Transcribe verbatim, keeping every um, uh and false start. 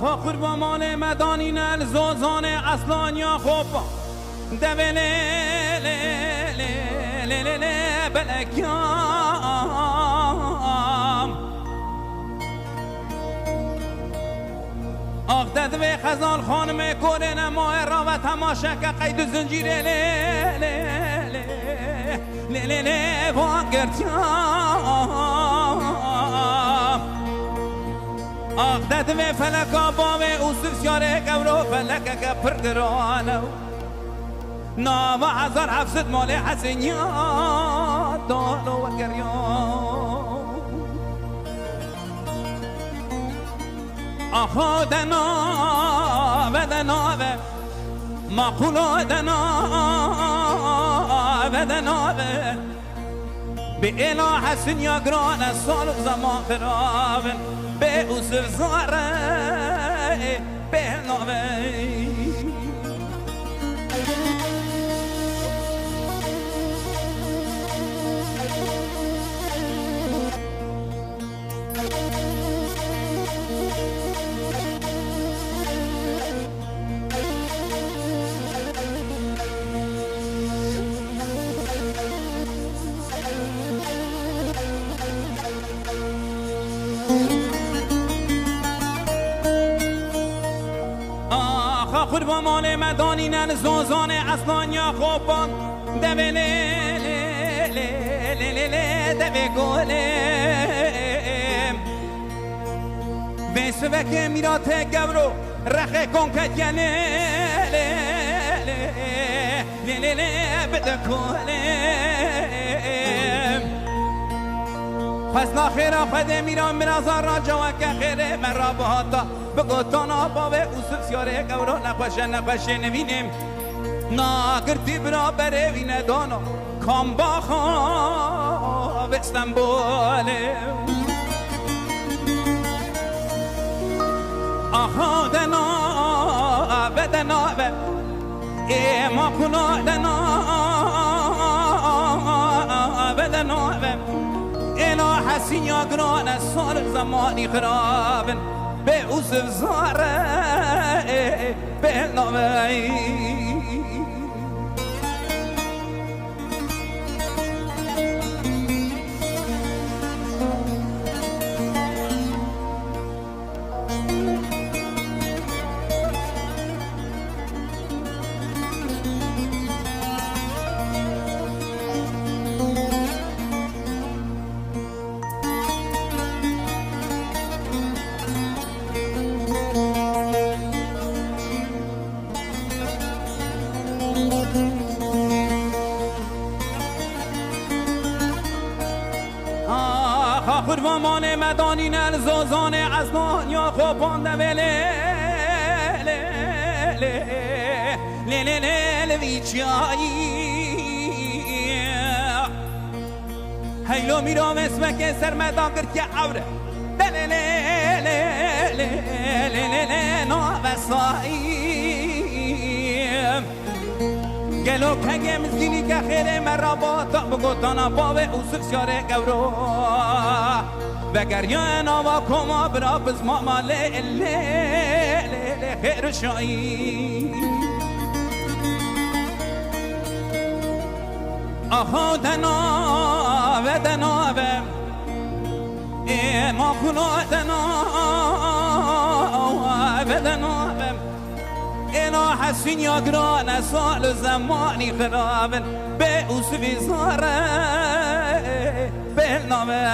Xwe qurba malê me danîne li Zozanê Eslaniya Xopa. Devê lê, lê, lê, lê, lê, lê, belekiyam. Ax te divê Xezal xanimê korê ne maye rave temaşe ke qeyd û zincîrê lê, lê, lê, lê, lê, lê, van girtiya. Ax te divê feleka bavê Ûsif Siyarê Gewro felekeke pir giran e. Nava hezar heft sed malê Hesêniya dano wekeriya. Axa de nave, de nave, maqulo de nave, de nave. Bi êla Hesêniya giran e sal û zeman xirab in. Bê Ûsif Zare, bê nave. Axa qurba malê me danîne li Zozanê Eslaniya Xopan. Devê lê, lê, lê, lê, lê, lê, devê golê. Vê sivekê mîratê Gewro, rexê konke gelê, lê, lê, lê, lê, lê, bide kolê. Xwezna xêra Xwedê mîra miraza ra ceweke xêrê me ra bihata. Bi gotana bavê Ûsif Siyarê Gewro nexweşe nexweşê nivînê. Na girtî bira berê wî nedana. Kambaxa ve Stenbolê. Aha de nave, de nave. Ê ma kuna de nave, de nave. Êla Hesînya girane sar zemanî xirabin. Bê Ûsif Zare, bê nave. Axa xurba malê me danîne li Zozanê Esnaniya Xopan de vê lê, lê, lê, lê, lê, lê, lê, lê, vî çiyayî. Heylo mîra mesmekê ser me dagirtiye ewre. De lê, lê, lê, lê, lê, lê, lê, lê, navesayî. Gelo kegê mizgînî ke xêrê me rabata bi gotana bavê Ûsif Siyarê Gewro. Vegeriya nava koma bira bizmama lê, lê, lê, lê, xêr û şayî. Aha de nave, de nave. Ê ma xuna de nave, de nave. Êla Hesînya girane sal û zemanî xirabin. Bê Ûsifî Zare, bê nave.